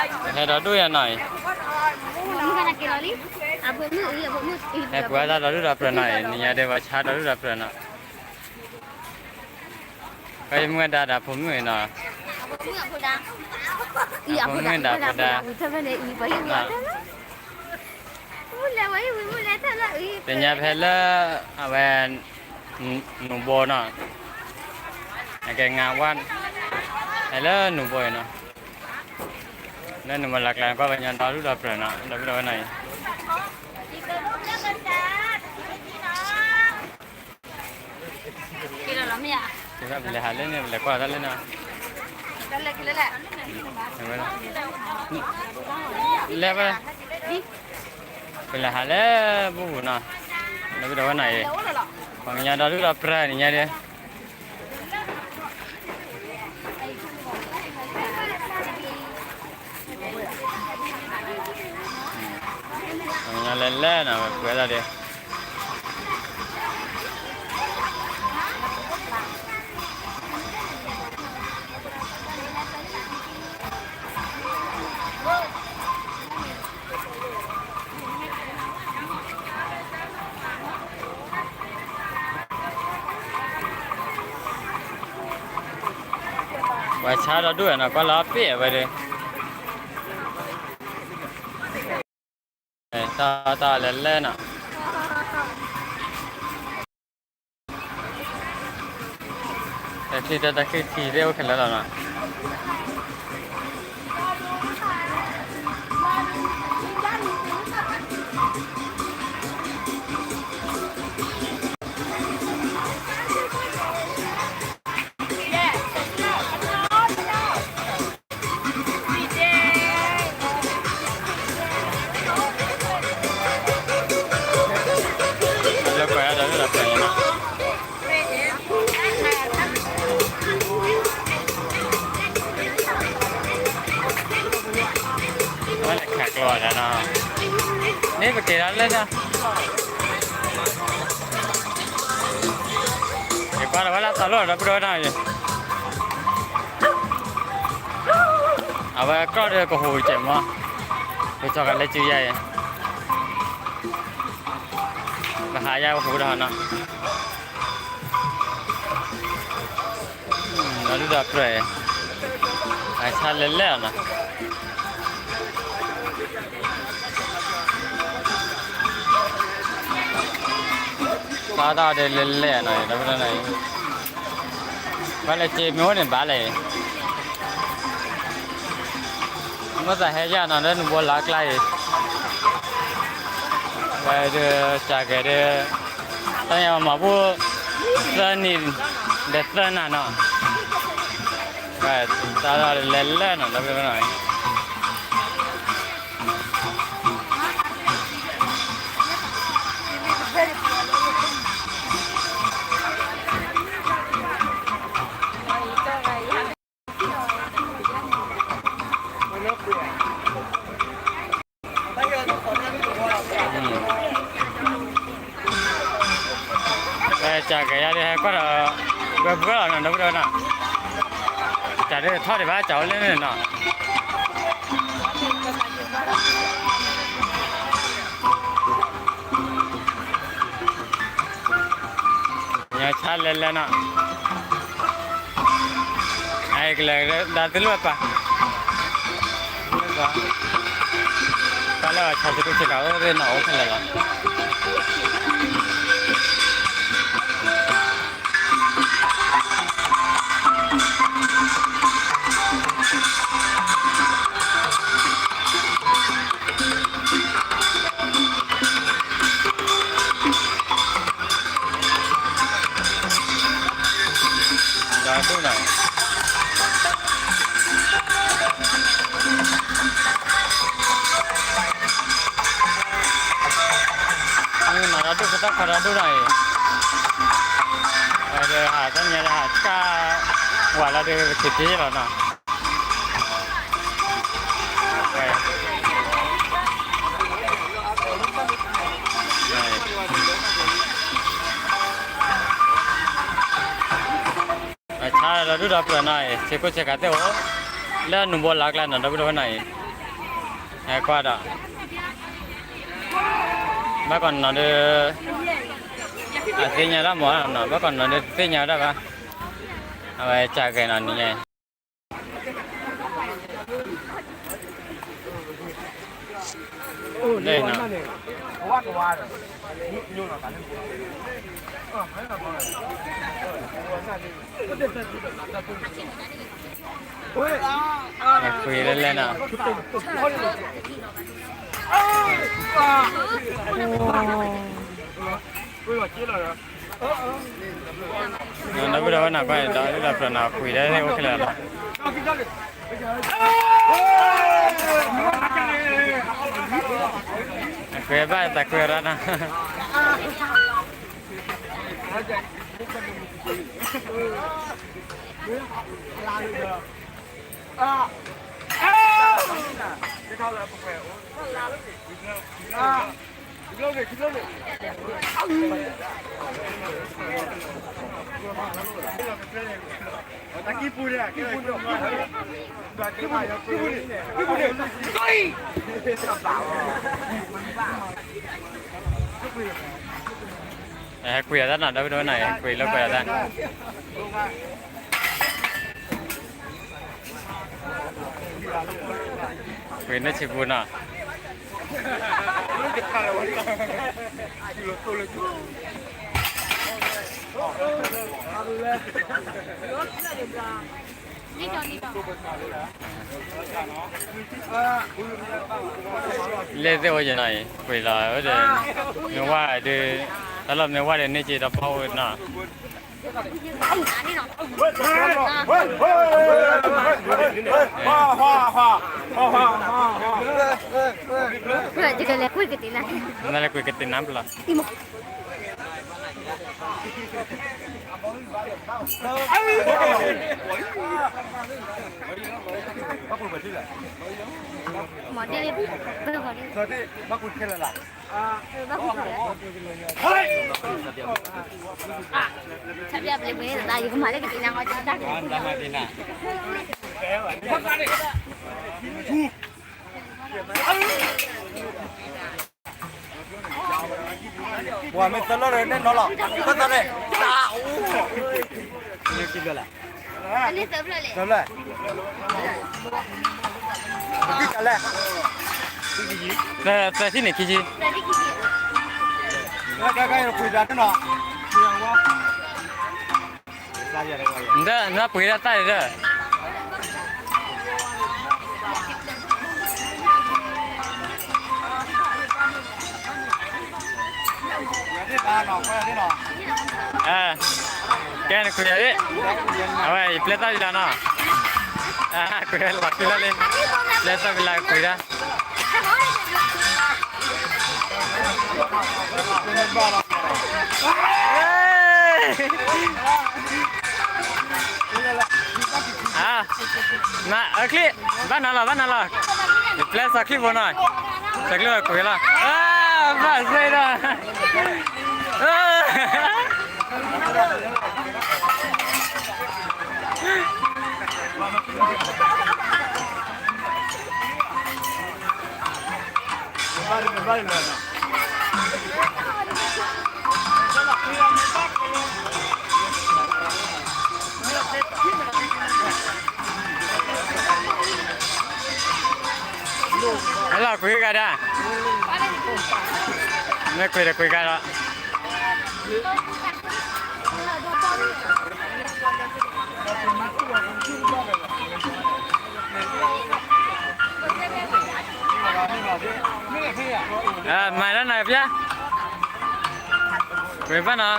ဟဲဒီဒူၣ်ယၤနီၤအံၤ, ဟဲပှၤတၢ်ဒီဒူၣ်ဒီးပြၢၤနီၤအံၤ, နံၤညါဒဲးပှၤဆါဒီဒူၣ်ဒီးပြၢၤနီၤ, ကယမုၢ်ဒါဒီးဖိမုၣ်အံၤနီၤ, ဖိမုၣ်ဒါဖိဒါ, တနံၤညါဖဲလၢ အဝဲ နူၤဘိနီၤ, အကဲငါဝၣ်, ဖဲလၢနူၤဘိအံၤနီၤ, လၢနူၤဘိလၢကျါ ကွၢ်ပှၤကညီဒီဒူၣ်ဒီးပြၢၤနီၤ, ဒီပုၢ်ဒီဝဲၢ်နီၤအံၤ, ပလဲၤဟးလၢန့ၣ် ပလဲၤကွၢ်တၢ်လၢန့ၣ်, လဲၤဝဲ, ပလဲၤဟးလၢပူၤပူၤနီၤ, ဒီပုၢ်ဒီဝဲၢ်နီၤအံၤ, ပှၤကညီဒီဒူၣ်ဒီးပြၢၤနံၤညါဒဲး ပှၤကညီလဲၤလဲၣ်နီၤ ပှဲၤလီၤဒဲး, ပှၤဆါဒီဒူၣ်နီၤ ကွၢ်လီၤပ့ၢ်ဝဲဒၣ်, တၢ်တၢ်လဲၤလဲၣ်နီၤ, တၢ်ထံၣ်တၢ်တၢ်ခံထံၣ်သ့ၣ်အိၣ်ခဲလၢာ်လီၤနီၤ. လၢပှဲၤဒီးလၢပှဲၤန့ၣ်နီၤ, ဝဲလဲၤခးကျိဒီးနီၤ, န့ၣ်ပက့ၤဒၣ်လၢတၢ် ယကွၢ်လီၤဝဲလၢသးလိၣ်ဒီပုၢ်ဒီဝဲၢ်နီၤ, အဝဲကြၢးဒီးကဟူးကဲးမး, ပကၠီကလဲၤစုယါအံၤ, ပဟးယါကဟူးဒီးနီၤ, ဒီဒူၣ်ဒီပြၢၤ, အဆါလဲၤလဲၣ်အီၤနီၤ. ပာ်တၢ်အီၤဒ်လဲၣ်လဲၣ်နီၤ, ဒီပုၢ်ဒီဝဲၢ်နီၤ, ဘၣ်လဲၤစ့မ့ၢ်အိၣ်န့ၣ်ဘၣ်လဲၣ်, မ့ၢ်သးဟဲယၣ်နီၤ လၢနဘိလါကျါအံၤ, ဝဲဒၣ်စှၤကဲၤဒၣ်, တၢ်ညါမၤဘူၣ်, သၢနံၤ, ဒီးသၢနၤနီၤ, တၢ်အီၤဒ်လဲၣ်လဲၣ်နီၤ ဒီပုၢ်ဒီဝဲၢ်နီၤ. စှၤကဲၤယါဒ်ဟဲကွၢ်ဒီး, ဝဲဘှီလီၤနီၤ ဒီပုၢ်ဒီဝဲၢ်နီၤ, စှၤဒ်ထီၣ်ဒံးဘၣ် စှၤအိၣ်လၢန့ၣ်နီၤ. ညီဆါလဲၤလဲၤနီၤ, အကလဲၤဒၣ်သုလိၣ်ပာ်, ပာ်လၢအဆါသကိးဆ့ကၤအိၣ်သ့ၣ်နီၤ အိၣ်ဖဲလဲၣ်လီၤ. ဒီဒူၣ်နီၤ, နီၤဒီဒူၣ် ကတၢၢ်ခီဒီဒူၣ်နီၤအံၤ, ဒီးဟးတၢ်ညါဒီးဟးကၢ်, ဝၤလီၤဒီးပထံၣ်တ့ၢ်လီၤနီၤ. အဆါဒီဒူၣ်ဒီပြၢၤနီၤအံၤ ဆ့ကိၣ်ဆ့ကၤသ့ၣ်အိၣ်, လၢနူၤဘိလါကျါနီၤ ဒီပုၢ်ဒီဝဲၢ်နီၤအံၤ, ဟဲကွၢ်ဒီး, ဘၣ်ကီးနီၤဒီး, အသ့ၣ်ညါတၢ်မးနီၤ, ဘၣ်ကီးနီၤဒီးတသ့ၣ်ညါဝဲဒၣ်ဘၣ်, အဝဲစးဂဲၤနီၤနံၤညါအံၤ ကွံာ်လဲၣ်လဲၣ်နီၤ, ဒီပုၢ်ဒီဝဲၢ်နီၤ, ကွၢ်ဒီး ဒီးဒီးဖျၢၣ်နီၤ ကွံာ်ဒီးလၢဒီးဖျၢၣ်နီၤ ကွံာ်ဒီးန့ၣ်အိၣ်ခဲလၢာ်လီၤ, အကွံာ်ဘၣ်သးကွံာ်ရၣ်နီၤ, ဟဲကွံာ်အသးနီၤ ဒီပုၢ်ဒီဝဲၢ်နီၤ ကွံာ်လၢကွံာ်အသး ကွံာ်န့ၢ်ဆံးပူၤနီၤ, လဲၣ်သ့ၣ်အိၣ်ယနီၤအံၤ ကွံာ်လီၤဝဲဒီး မ့ၢ်ဝဲဒုး တၢ်လီၢ်မ့ၢ်ဝဲဒီးန့ၢ်က့ၤဒီးပီၣ်ဝဲနီၤ နလဲၤကွံာ်ကတ့ၢ်နါပလီၤ, မ့ၢ်ဒ်, ဘၣ်ကွံာ်ခဲလၢာ်လီၤ, ဆၣ်ပျၢ်ပလ့ၤပှ့ၤသး ယကမၤလၢကတ့ၢ်နါဃီတၢ်, ပှၤမ့ၢ်သၢလီၢ်န့ၣ်နီၤလီၤ, သၢသၢန့ၣ်, တၢ်အိၣ်, သၢဖျၢၣ်, သၢဖျၢၣ်, သၢထံၣ်န့ၣ်ခံဆံ, ဒီးနပှ့ၤဒၣ်တၢ်န့ၣ်ဒီး ကဲနကွံာ်ယၤဒၣ်, အဝဲ ယပျဲသၣ်ဝံၤလီၤနီၤ, ကွံာ်ဝဲလၢပှၤခံလီၤလံ, ပျဲသၣ်ဝံၤလီၤကွံာ်ဒၣ် အချံ, ဘၣ်နၤလီၤ ဘၣ်နၤလီၤ, ယပျဲစီၤချံဖိနီၤ, စီၤချံဖိကွံာ်လီၤ, ဘၣ်စ့ဒီး ဟဲလီၤကွံာ်ဂၤဒၣ်, မ့ၢ်ကွံာ်ဒီးကွံာ်ဂၤဒီး မၤလၢနၤပျဲ, ဝဲဘၣ်နီၤ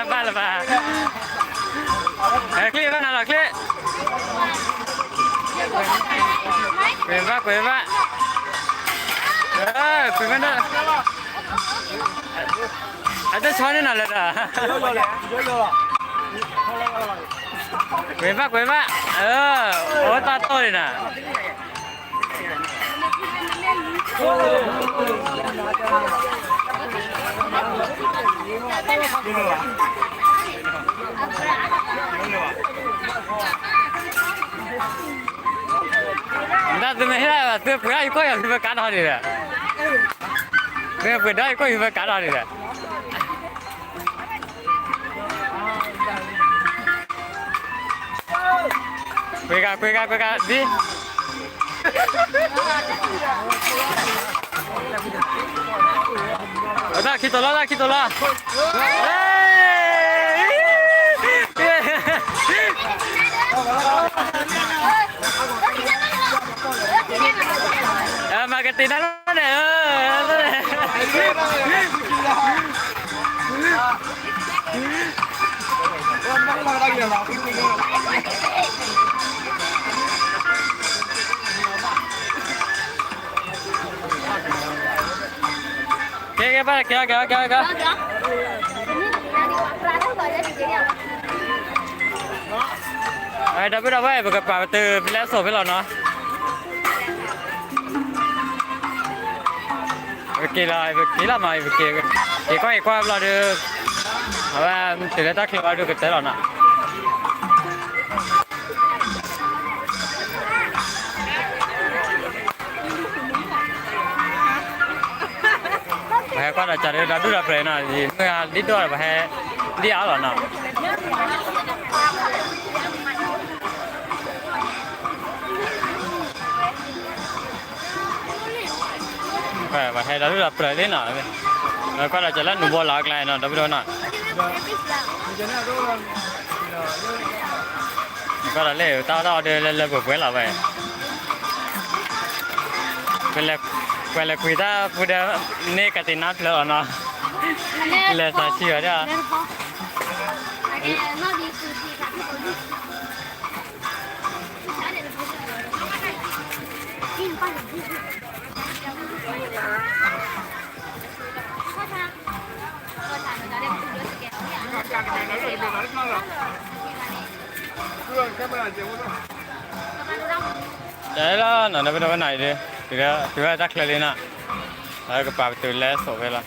ဘၣ်လၢၤဘၣ်, ချ့ဘၣ်နၤလီၤချ့, ကွဲးဘၣ်ကွဲးဘၣ်, ကွဲးဘၣ်နၤ, အတဆီန့ၢ်နၤလၢၤဒီး, ကွဲးဘၣ်ကွဲးဘၣ်, အိၣ်တၢ်တီၢ်န့ၣ်နၤ တၢ်သုမ့ၢ်ဟ့ၣ်လၢ သုပှ့ၤဒၣ်ယကီၢ်ယၤ သုဖဲကါထီၣ်န့ၣ်ဒီး, သုပှ့ၤဒၣ်ယကီၢ်ယၤ သုဖဲကါထီၣ်န့ၣ်ဒီး, ကွ့ကကွ့ကကွ့ကဒ် တၢ်ခံတီၤလီၤ တၢ်ခံတီၤလီၤ, မၤကတ့ၤနၤလီၤန့ၣ်, ကဲကဲ ဘၣ်ကဲကဲကဲကဲ, ဒီပုၢ်ဒီဝဲၢ် ပကပာ်ပတုာ်ဖဲလဲၣ်အစိၤဖဲလီၤနီၤ, ပက့ၤလီၤ ပက့ၤလီၤမး ပက့ၤ, က့ၤကွၢ်က့ၤကွၢ်ဘျီဒီး, အဝဲတုၤလၢတၢ်ချၢဘၣ်ဒီးကတၢၢ်လီၤနီၤ. ပဟဲကွၢ်ဒီးကးဒီး ဒီဒူၣ်ဒီပြဲၤနီၤ, မ့ၢ်ဒ်ဒိၣ်ဒီး ပဟဲဒ်အါလီၤနီၤ. ပဟဲဒီဒူၣ်ဒီပြဲၤသ့နီၤ, ကွၢ်ဒီးကးလၢနူၤဘီလီၤအကျါနီၤ ဒီပုၢ်ဒီဝဲၢ်နီၤ. ကွၢ်ဒီးလၢတၢ်အီၣ်တၢ်အီဒီး လၢလၢပှဲၤပှဲၤလီၤဝဲ, ပှဲၤလဲၤကွံာ်တၢ်ပူၤဒီး န့ၢ်ကသ့ၣ်နါဖျၢၣ်လီၤနီၤ, လဲၤသးဆံးဝဲဒၣ်. တဲလီၤနီၤ ဒီပုၢ်ဒီဝဲၢ်နီၤအံၤဒီး, တုၤဝဲတၢ်ချၢလံနီၤ, အဝဲကပာ်ပတုာ်လဲစိာ်ဖဲလီၤ.